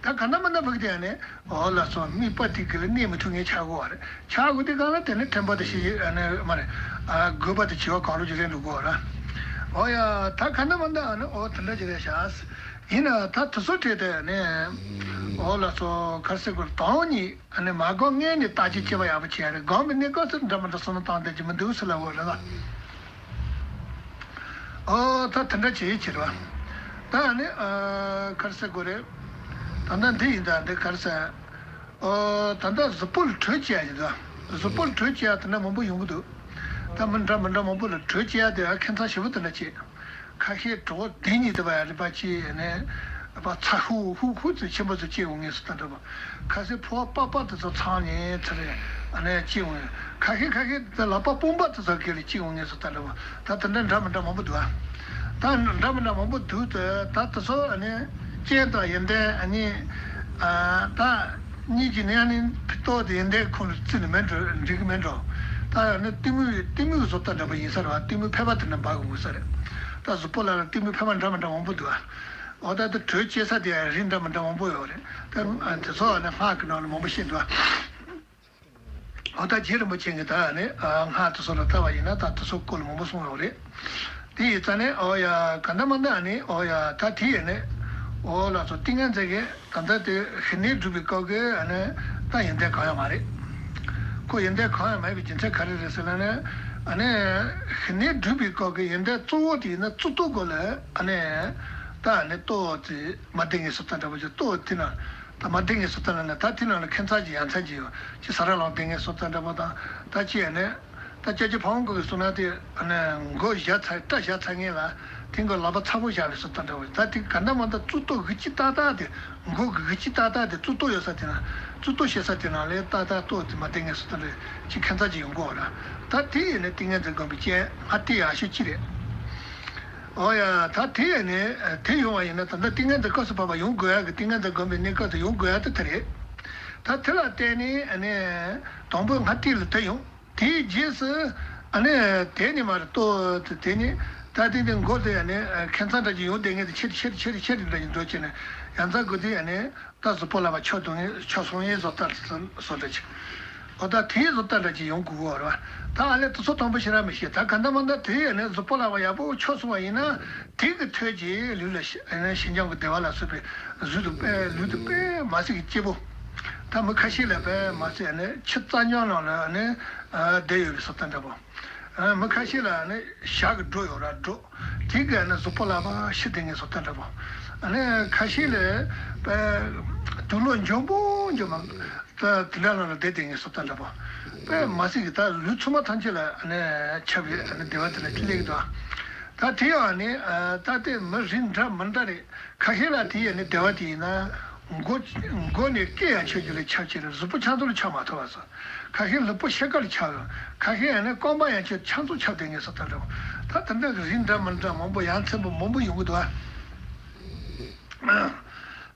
ད་ག་འདྲ་མ་འདྲ་བ་གི་དེ་ཨ་ནི་འོ་ལགས་སོ་དམིགས་པ་དེ་གི་ལ་གནས་མི་ཐུབ་མཁན་ཆགས་ཀྱི་ཡོད་རེད། ཆགས་དགོས་དུས་སྒང་ལ་དེ་ནི་དྲན་པ་དེ་ཤེས་ཀྱི་ཨ་ནི་མ་རེད། ཨ་དགོས་པ་དེ་བྱེད་པ་གང་རུང་ཅིག་རེད་འགྲོ་གི་ཡོད་ར། འོ་ཡ་ད་ག་འདྲ་མ་འདྲ་ཨ་ནི་འོ་དེ་འདྲ་ཅིག་རེད་ཤག་ཡིན་ན་ད་དེ་ཚོ་བྲིས་ཏེ་ཨ་ནི་འོ་ལགས་སོ་ག་རེ་ཟེར་དགོས་རེད། དང་ཉིད། ཨ་ནི་མ་དགོངས་སྔོན་ནས་བརྟག་དཔྱད་བྱེད་པ་ཡག་པོ་བྱས་རེད། དགོངས་པའི་གནས་སྐབས་སུ་འདྲ་མི་འདྲ་བསམ་བློ་བཏང་བསྡད་ཀྱི་མི་འདུག་ཟེར་ལབ་དགོས་རེད་ལ། ཨོ་ད་དེ་འདྲ་བྱེད་ཀྱི་རེད་བ། ད་ཨ་ནི་ཨ་ག་རེ་ཟེར་དགོས་རེད། ད་ལྟ་འདི་ཡིན་ད་འདི་ག་རེ་ཟེར། ཨོ་ད་ལྟ་གཟུགས་པོ་ལ་དྲོད་སྐྱེ་ཡ་ཡིན་ད། གཟུགས་པོ་ལ་དྲོད་སྐྱེ་ཡ་དེ་འདྲ་མང་པོ་ཡོང་གི་འདུག་ད་མི་འདྲ་མི་འདྲ་མང་པོ་ལ་དྲོད་སྐྱེ་ཡ་དེ་ཡང་ཁྱད་མཚར་ཞེ་པོ་དེ་འདྲ་སྐྱེ། ཁ་ཤས་གྲོགས་དེ་ཉིད་དུ་བ་རིམ་པ་ཅི་ནས་པ་ཚ་ཧུ་ཧུ་ཧུ་ཚོ་ཆེན་པོ་ཚོ་སྐྱེ་འོང་ངེས་སུ་ལྟ་འདྲ་བ། ཁ་ཤས་ཕོ་བ་པགས་པ་དེ་ཚོ་ཚང་ནས་ཚེ་རེ་ཨ་ནས་སྐྱེ་འོང་། ཁ་ཤས་ཁ་ཤས་དེ་ལག་པ་དཔུང་པ་དེ་ཚོ་སྐྱེ་ལ་སྐྱེ་འོང་ངེས་སུ་ལྟ་འདྲ་བ། ད་དེ་འདྲ་འདྲ་མི་འདྲ་མང་པོ་འདུག་ཨ། ད་འདྲ་མི་འདྲ་མང་པོ་འདུག་ད་ད་དེ་ཚོ་ཨ་ནས་སྐྱེ་དང་ཡོན་ཏན་ཨ་ནི་ད་གཉིས་ཀྱི་ནས་ཨ་ནི་ཏོག་དེ་ཡོན་ཏན་ཁོང་ལ་བརྩིས་ནས་མེད་འགྲོ་འགྲིག་གི་མེད་འགྲོ། ད་ཨ་ནི་གཏི་མུག་གཏི་མུག་བཟོ་ལྟ་འདྲ་པོ་ཡིན་ས་རེད་བ། གཏི་མུག་ཕལ་པ་དེ་འདྲ་འབར་གི་འོང་ས་རེད། ད་གཟུགས་པོ་ལ་ལ་གཏི་མུག་ཕལ་པ་འདྲ་མི་འདྲ་མང་པོ་འདུག་ཨ། འོ་ད་དེ་དྲོད་སྐྱེ་ས་དེ་རིགས་འདྲ་མི་འདྲ་མང་པོ་ཡོད་རེད། ད་དེ་ཚོ་ཨ་ནི་སྔགས་ཀྱི་ནང་ལ་མང་པོ་བཤད་འདུག་ཨ། འོ་ད་རྗེ་རིན་པོ་ཆེ་གིས་ད་ཨ་ནི་སྔགས་དེ་ཚོ་ལ་ལྟ་བ་ཡིན་ན་ད་དེ་ཚོ་སྐོར་ལ་མང་པོ་གསུངས་ཡོད་རེད། དེ་ཡི་རྩ་ནས་འོ་ཡ་ག་འདྲ་མ་འདྲ་ཨ་ནི་འོ་ཡ་ད་དེ་ཡི་ནི་འོ་ལགས་སོ་ཏིང་ངེ་འཛིན་གྱི་ད་ལྟ་དེ་ཞི་གནས་སྒྲུབ་པའི་སྐབས་ཀྱི་ཨ་ནི་ད་ཡོན་ཏན་གང་ཡང་མ་རེད། ཁོ་ཡོན་ཏན་གང་ཡང་མེད་པའི་རྒྱུ་མཚན་ག་རེ་རེད་ཟེར་ན་ནི་ཨ་ནི་ཞི་གནས་སྒྲུབ་པའི་སྐབས་ཀྱི་ཡོན་ཏན་གཙོ་བོ་དེ་ཡིན་ན་གཙུག་ཏོར་སྐོར་ལ་ཨ་ནི་ད་ཨ་ནི་ཏོག་ཙམ་མ་བདེ་ངེས་སུ་ལྟ་འདྲ་པོ་ཅིག་ཏོག་དེ་ན་ད་མ་བདེ་ངེས་སུ་ལྟ་ན་ནི་ད་དེ་ནང་ལ་ཁྱད་མཚར་གྱི་ཡ་མཚན་ཅིག་ཡོད་ཅི་ཟ་ར་ལངས་བདེ་ངེས་སུ་ལྟ་འདྲ་པོ་དང་ད་ཅི་ཨ་ནི། ད་སྐྱབས་རྗེ་ཕ་བོང་ཁ་གིས་གསུངས་ན་དེ་ཨ་ནི་མགོ་བཞར་ཚར་སྐྲ་བཞར་ཚར་ངེས་ལ་དེ་མགོ་ལག་པ་ཚ་པོ་བཞག་པའི་བཟོ་ལྟ་འདྲ་བོ། ད་དེ་ག་འདྲ་མ་འདྲ་གཙུག་ཏོར་གི་ཅི་ཏག་ཏག་དེ་མགོ་གི་གི་ཅི་ཏག་ཏག་དེ་གཙུག་ཏོར་ཡོད་ས་དེ་ན་གཙུག་ཏོར་བྱེད་ས་དེ་ན་ལས་ཏག་ཏག་ཏོག་དེ་མ་བདེ་ངེས་སུ་ལྟ་འདྲ་ཅི་ཁྱད་མཚར་ཅིག་ཡོང་གི་ཡོད་ར། ད་དེ་ཡིན་ན་ཏིང་ངེ་འཛིན་སྒོམ་པའི་རྐྱེན་སྔ་ལྟས་ཡག་ཤོས་ཅི་རེད། ཨོ་ཡ་ད་དེ་ཡིན་ནི་དེ་ཡོང་བ་ཡིན་ན་ད་ལྟ་ཏིང་ངེ་འཛིན་སྐབས་སུ་བབ་པ་ཡོང་དགོས་ཡ་གི་ཏིང་ངེ་འཛིན་སྒོམ་པའི་གནས་སྐབས་སུ་ཡོང་དགོས་ཡ་དེ་དེ་རེད། ད་དེ་ལ་བརྟེན་ནས་ཨ་ནི་དང་པོའི་སྔ་ལྟས་ལ་དེ་ཡོང་། དེའི་རྗེས་སུ་ཨ་ནི་དེ་ནི་མར་ལྟོ་དེ་ནི་ད་དེ་ནི་མགོ་དེ་ཨ་ནི་ཁྱད་མཚར་འདྲ་ཅིག་ཡོང་བསྡད་མཁན་དེ་ཆེར་ཆེར་ཆེར་ཆེར་འདྲ་ཅིག་འགྲོ་བྱས་ནས་ཡང་ཚ་དགོས་དུས་ཨ་ནི་ད་གཟུགས་པོ་ལ་བ་ཆོས་དུང་ངེ་ཆོས་སོང་ངེ་བཟོ་ལྟ་བཟོ་འདྲ་ཅིག་ཨོ་ད་དེའི་བཟོ་ལྟ་འདྲ་ཅིག་ཡོང་དགོས་གོ་ར། ད་ཨ་ལས་དེ་ཚོ་དང་པོ་ཞེ་དྲག་མི་ཤེས། ད་ག་འདྲ་མ་འདྲ་དེ་ཨ་ནི་གཟུགས་པོ་ལ་བ་ཡག་པོ་ཆོས་སོང་བ་ཡིན་ན་དེ་གི་ཐོད་ཀྱི་ལུས་ལ་ཨ་ནི་ཞི་འཇམ་གྱི་བདེ་བ་ལ་སོགས་པའི་གཟུགས་དང་དཔེ་ལུས་དང་དཔེ་མ་སྲིད་ཀྱི་སྐྱིད་པོ། ད་མི་ཁ་ཤས་ལ་དཔེ་མ་སྲིད་ཨ་ནི་ཆུ་རྩྭ་ཉམས་ནང་ལ་ཨ་ནི་བསྡད་ཡོད་པའི་བཟོ་ལྟ་འདྲ་པོ། མི་ཁ་ཤས་ལ་ཨ་ནི་ཞག་གི་སྒྲོ་ཡོད་ར་སྒྲོ། དེ་གི་ཨ་ནི་གཟུགས་པོ་ལ་བ་ཤི་བསྡད་མཁན་བཟོ་ལྟ་འདྲ་པོ། ཨ་ནི་ཁ་ཤས་ལ་དཔེ་དུག་ལོག་འཇོམས་པོ་འཇོམས་མ་ད་དེ་འདྲ་ལ་ལ་བསྡད་བསྡད་མཁན་བཟོ་ལྟ་འདྲ་པོ། དཔེ་མ་སྲིད་ཀྱི་ད་ལུས་ཚང་མ་ཐམས་ཅད་ལ་ཨ་ནི་ཁྱབ་པའི་ཨ་ནི་བདེ་བ་དེ་ལ་སླེབས་ཀྱི་འདུག་ད་དེ་ཡང་ནི་ད་ལྟའི་མི་རིགས་འདྲ་མི་འདྲ་རེད། ཁ་ཤས་ལ་དེ་ཡང་ནི་བདེ་བ་དེ་ཡིན་ན་མགོ་མགོ་ནས་སྐེ་ཡང་ཆོད་རྒྱུ་ལ་ཁྱབ་ཆེ་རེད། གཟུགས་པོ་ཆ་ཚང་ལ་ཆགས་མ་ཐུབ་པ་སོགས། ཁ་ཤས་ལུས་པོ་ཤེལ་དཀར་ཆགས་ཡོང་། ཁ་ཤས་ཡང་ནི་རྐང་པ་ཡང་ཆོད་ཆ་ཚང་ཆགས་བསྡད་ངེས་སོ། ད་འདྲ་ད་འདྲ་གི་རིགས་འདྲ་མི་འདྲ་མང་པོ་ཡ་མཚན་པོ་མང་པོ་ཡོང་གི་འདུག་ཨ།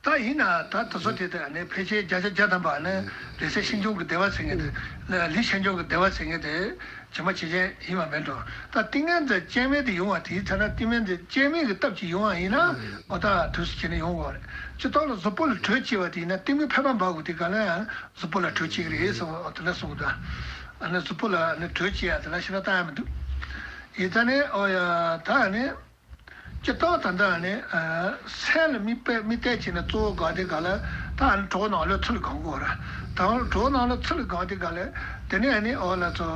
ད་ཡིན་ན་ད་དེ་ཚོ་དེ་དག་ནི་ཕལ་ཆེར་བརྒྱ་ཆ་བརྒྱ་ཐམ་པ་ནི་ལུས་སེམས་ཤིན་སྦྱོར་གྱི་བདེ་བ་ཟེར་མཁན་དེ། ལུས་ཤིན་སྦྱོར་གྱི་བདེ་བ་ཟེར་མཁན་དེ་ཇི་མ་ཇི་བཞིན་ཡིན་པ་མིན་འགྲོ། ད་ཏིང་ངེ་འཛིན་སྐྱེ་མེད་དུ་ཡོང་བ་དེའི་ཐད་ན་ཏིང་ངེ་འཛིན་སྐྱེ་མེད་ཀྱི་སྟབས་ཀྱིས་ཡོང་བ་ཡིན་ན་འོ་ད་དུས་སུ་བྱས་ནས་ཡོང་དགོས་རེད། སྤྱིར་བཏང་ལ་གཟུགས་པོ་ལ་དྲོད་སྐྱེ་བ་དེ་ཡིན་ན་གཏི་མུག་ཕལ་པ་འབར་དགོས་དེ་ག་ལ་ཡང་གཟུགས་པོ་ལ་དྲོད་སྐྱེ་གི་རེད་ཟེར་བ་དེ་འདྲ་གསུངས་འདུག་ཨ་ནི་གཟུགས་པོ་ལ་ནི་དྲོད་སྐྱེ་ཡ་དེ་ལ་ཞེ་དྲག་བཏང་ཡ་མི་འདུག་ཡིན་ད་ནི་ཨོ་ཡ་ད་ནི། སྤྱིར་བཏང་ད་ལྟ་ནི། སེམས་ལ་དམིགས་པ་དམིགས་གཏད་བྱས་ནས་གཙོ་བོ་དགོངས་དེ་ག་ལ། ད་ནི་གྲོགས་ནང་ལོགས་ཚུར་ལ་དགོངས་དགོས་ར། ད་གྲོགས་ནང་ལོགས་ཚུར་ལ་དགོངས་དེ་ག་ལ། དེ་ནས་ནི་འོ་ལ་ཚོ་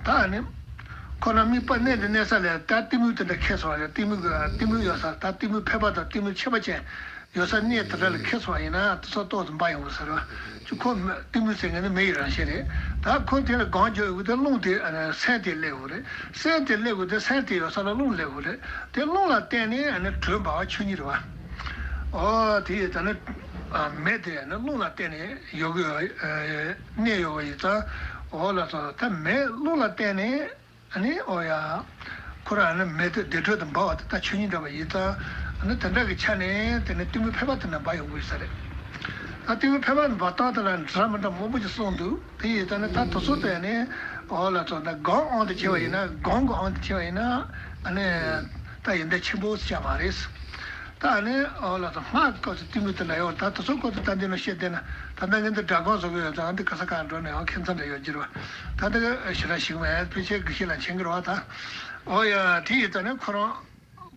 ད་ནི། ཁོ་ན་དམིགས་པ་གནས་དེ་གནས་ས་ལས་ད་གཏི་མུག་དེ་འདྲ་ཁེལ་སོང་ར། གཏི་མུག་གི་གཏི་མུག་ཡོད་ས་ད་གཏི་མུག་ཕལ་པ་དང་གཏི་མུག་ཁྱད་པར་ཅན། ཡོད་ས་གནས་དེ་འདྲ་ལ་ཁེལ་སོང་བ་ཡིན་ན་དེ་ཚོ་ཏོག་ཙམ་འབར་ཡོང་གི་ཟེར་བ། ཁོ་གཏི་མུག་ཟེར་མཁན་ནི་མེ་ཡི་རང་བཞིན་རེད། ད་ཁོ་དེ་ལ་གང་བརྗོད་ཡོད་དེ་རླུང་དེ་སེམས་དེ་སླེབས་ཡོད་རེད། སེམས་དེ་སླེབས་དགོས་དེ་སེམས་དེ་ཡོད་ས་ལ་རླུང་སླེབས་དགོས་རེད། དེ་རླུང་ལ་བརྟེན་ནས་དྲོད་འབར་བ་ཆོས་ཉིད་རེད་བ། ཨོ་དེ་ཡི་ད་ནི་མེ་དེ་ནི་རླུང་ལ་བརྟེན་ནས་ཡོད་གི་གནས་ཡོད་པ་ཡིན་ཙང་། ཨོ་ལ་སོ་ད་མེ་རླུང་ལ་བརྟེན་ནས། ཨ་ནི་ཨོ་ཡ། ཁོ་རང་ནི་མེ་དེ་བདེ་དྲོད་དུ་འབར་བ་དེ་ད་ཆོས་ཉིད་འདྲ་བ་ཡིན་ཙང་། ཨ་ནི་དེ་འདྲ་གི་ཆ་ནས་དེ་ནི་གཏི་མུག་ཕལ་པ་དེ་ན་འབར་ཡོང་གི་ཡོད་ས་རེད། ད་གཏི་མུག་ཕལ་པ་འབར་སྟངས་དེ་ལ་འདྲ་མི་འདྲ་མང་པོ་ཞིག་གསུངས་འདུག་དེ་ཡིན་ཙང་ནི་ད་དེ་ཚོ་དེ་ནི་ཨོ་ལ་ཚོ་ད་སྒོམ་དབང་དུ་བྱས་པ་ཡིན་ན་སྒོམ་གྱི་དབང་དུ་བྱས་པ་ཡིན་ན་ཨ་ནི་ད་ཡོན་ཏན་ཆེན་པོ་ཟེར་བྱ་མ་རེད། ད་ཨ་ནི་ཨོ་ལ་ཚོ་སྔགས་སྐབས་སུ་གཏི་མུག་དེ་ལ་ཡོད་ད་དེ་ཚོ་སྐོར་དུ་ད་འདི་ནི་བཤད་བསྡད་ན། ད་ལྟ་ངས་འདི་སྒྲ་སྒམ་བཟོ་གི་ཡོད་ཙང་འདི་ག་ས་ག་འགྲོ་ནས་ཡང་ཁྱིམ་ཚང་འདྲ་ཡོད་ཀྱི་རེད་བ། ད་ལྟ་ཞེ་དྲག་ཞིག་མེད་ཕལ་ཆེར་དགེ་བཤེས་ལ་མཁྱེན་གི་རེད་བ་ད། ཨོ་ཡ་དེ་ཡིན་ཙང་ནི་ཁོ་རང་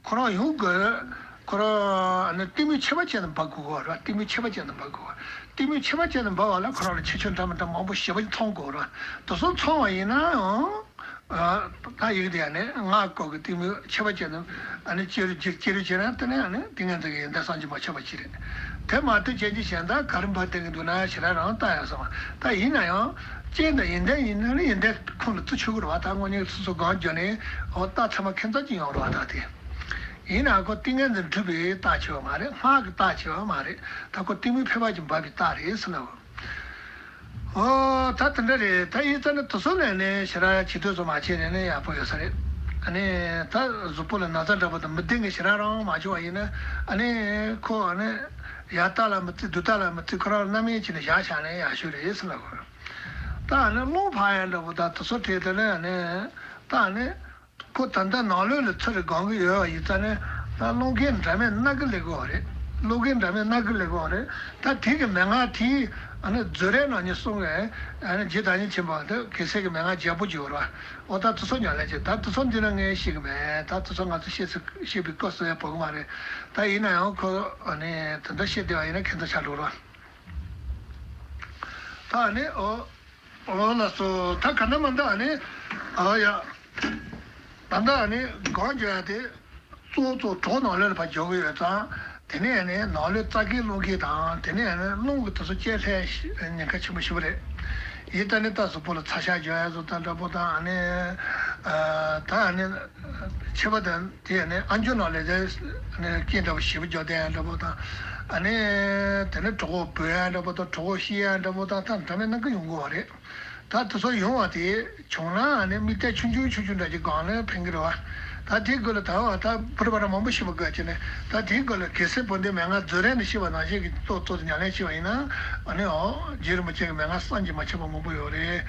ཁོ་རང་ཡོང་དགོས། ཁོ་རང་ནི་གཏི་མུག་ཁྱད་པར་ཅན་དུ་འབར་དགོས་རེད་བ། གཏི་མུག་ཁྱད་པར་ཅན་དུ་འབར་དགོས་བ། གཏི་མུག་ཁྱད་པར་ཅན་དུ་འབར་བ་ལ་ཁོ་རང་ལ་ཁྱད་ཆོས་འདྲ་མི་འདྲ་མང་པོ་ཞེ་པོ་ཅིག་མཐོང་དགོས་རེད་བ། དེ་ཚོ་མཐོང་བ་ཡིན་ན་ཡང་། ད་ཡིག་དེ་ཡང་ནི་སྔགས་སྐོར་གྱི་གཏི་མུག་ཁྱད་པར་ཅན་དུ་ཨ་ནི་ཅི་རུ་ཅི་ཅི་རུ་བྱས་ན་དེ་ནི་ཨ་ནི་ཏིང་ངེ་འཛིན་གྱི་ཡོན་ཏན་བསམ་གྱིས་མ་ཁྱབ་པ་ཅིག་རེད། དེ་མ་གཏོགས་ཅན་གྱི་གཞན་དག་ག་རེ་འབར་བསྡད་ཀྱི་འདུག་ན་ཞེ་དྲག་རང་ལྟ་ཡ་སོང་བ། ད་ཡིན་ན་ཡང་རྐྱེན་དང་ཡོན་ཏན་ཡིན་ན་ནི་ཡོན་ཏན་ཁོང་ལ་བརྩི་ཆོག་གི་རེད་བ། ད་དངོས་གནས་སོ་སོ་གང་བརྗོད་ནས་འོ་ལྟ་ཚང་མ་ཁྱད་མཚར་ཅིག་ཡོང་རེད་བ་ད་དེ། ཡིན་ནའང་ཁོ་ཏིང་ངེ་འཛིན་གྲུབ་པའི་རྟགས་ཆེ་བ་མ་རེད། སྔགས་ཀྱི་རྟགས་ཆེ་བ་མ་རེད། ད་ཁོ་གཏི་མུག་ཕལ་པ་ཅིག་འབར་བའི་རྟགས་རེད་ཟེར་ལབ། ཨོ་ད་དེ་འདྲ་རེད། ད་ཡིན་ཙང་ནི་དེ་ཚོ་ལས་ནི་ཞེ་དྲག་ཇི་ལྟར་བཟོ་མ་བྱས་ནས་ནི་ཡག་པོ་ཡོད་ས་རེད། ཨ་ནི་ད་གཟུགས་པོ་ལ་ན་ཚ་འདྲ་པོ་དང་མི་ལྡན་གྱི་ཞེ་དྲག་རང་མ་བྱུང་བ་ཡིན་ན་ཨ་ནི་ཁོ་ཨ་ནི་ཡར་ལྟ་ལ་མི་བརྩི་རྡུལ་ལྟ་ལ་མི་བརྩི་ཁོ་རང་རྣམ་གཡེང་བྱས་ནས་བཞག་བཞག་ནས་ཡག་ཤོས་རེད་ཟེར་ལབ་དགོས། ད་ཨ་ནི་རླུང་འཕར་ཡ་འདྲ་པོ་དང་དེ་ཚོ་བྲིས་དེ་ནི་ཨ་ནི་ད་ཨ་ནི། ཁོ་ད་ལྟ་ནང་ལོགས་ལ་ཚུར་སྒང་གི་ཡོད་པ་ཡིན་ཙང་ནས་ད་རླུང་རྒྱས་འདྲ་མེད་སྣ་དགུ་སླེབས་ཀྱི་ཡོད་རེད། རླུང་རྒྱས་འདྲ་མེད་སྣ་དགུ་སླེབས་ཀྱི་ཡོད་རེད། ད་དེ་གི་མན་ངག་དེ་ཨ་ནི་མཛོད་རའི་ནང་ནས་གསུངས་པའི་ཨ་ནི་རྗེ་བདག་ཉིད་ཆེན་པོ་དེ་གེ་སར་གྱི་མན་ངག་རྒྱས་པོ་བརྗོད་རོགས། འོ་ད་དེ་ཚོ་ཉམས་ལེན་བྱེད། ད་དེ་ཚོ་འདི་ན་ངས་ཤེས་ཀྱི་མེད། ད་དེ་ཚོ་ང་ཚོ་ཤེས་ཚེ་ཤེས་པའི་སྐབས་སུ་ཡང་བབ་ཀྱི་མ་རེད། ད་ཡིན་ན་ཡང་ཁོ་ཨ་ནི་དེ་འདྲ་བཤད་བསྡད་པ་ཡིན་ན་ཁྱད་མཚར་ཆགས་འགྲོ་རོགས། ད་ཨ་ནི་འོ། འོ་ལགས་སོ། ད་ག་འདྲ་མ་འདྲ་ཨ་ནི། ཨ་ཡ། ད་ལྟ་ཨ་ནི་སྒང་བརྗོད་ཡ་དེ། གཙོ་བོ་གཙོ་བོ་གྲོགས་ནང་ལོགས་ལ་ཕར་འཇོག་གི་ཡོད་ཙང་། དེ་ནས་ཨ་ནི་ནང་ལོགས་རྩ་སྐྱེས་རླུང་སྐྱེས་དང་དེ་ནས་ཨ་ནི་རླུང་གི་དེ་ཚོ་སྐྱེ་ལྷད་ཉེན་ཁ་ཆེན་པོ་ཞེ་པོ་རེད། ཡིན་ད་ནི་ད་གཟུགས་པོ་ལ་ཚ་ཤ་འཇོག་ཡ་བཟོ་ད་འདྲ་པོ་དང་ཨ་ནི། ད་ཨ་ནི། མཆེ་བ་དང་དེ་ནི་ཨ་མཆོག་ནང་ལས་དེ་ནི་རྐྱེན་འདྲ་བ་ཞེ་པོ་འཇོག་བསྡད་ཡ་འདྲ་པོ་དང་། ཨ་ནི་དེ་ནི་གྲོད་ཁོག་སྦོས་ཡ་འདྲ་པོ་དང་གྲོད་ཁོག་བཤལ་ཡ་འདྲ་པོ་དང་ད་འདྲ་མིན་སྣ་ཁ་ཡོང་གི་ཡོད་རེད། ད་དེ་ཚོ་ཡོང་བ་དེ་བྱུང་ན་ཨ་ནི་དམིགས་གཏད་ཆུང་ཆུང་ཆུང་ཆུང་འདྲ་ཅིག་སྒང་ལ་ཕན་གི་རེད་བ། ད་དེ་དགོས་ལ་ད་བ་ད་བུ་ར་བ་ར་མང་པོ་ཤེས་པ་དགོས་ཀྱི་ནི་ད་དེ་དགོས་ལ་གེ་སར་བུམ་ལྡན་མན་ངག་མཛོད་ར་ནས་ཤེས་པ་ནང་བཞིན་གྱི་ཏོག་ཏོག་ཏུ་ཉམས་ལེན་བྱས་པ་ཡིན་ན་ཨ་ནི་ཨོ་རྗེ་རིན་པོ་ཆེ་གི་མན་ངག་བསམ་གྱིས་མ་ཁྱབ་པ་མང་པོ་ཡོད་རེད།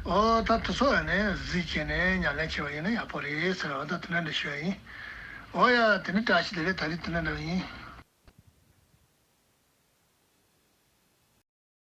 ཨོ་ད་དེ་ཚོ་ཨ་ནི་གཟིགས་བྱས་ནས་ཉམས་ལེན་བྱས་པ་ཡིན་ན་ཡག་པོ་རེད་ཟེར་བ་ད་དེ་འདྲ་འདྲ་ཞུ་ཡ་ཡིན། ཨོ་ཡ་དེ་ནི་བཀྲ་ཤིས་བདེ་ལེགས། ད་རེས་དེ་འདྲ་འདྲ་ཡིན།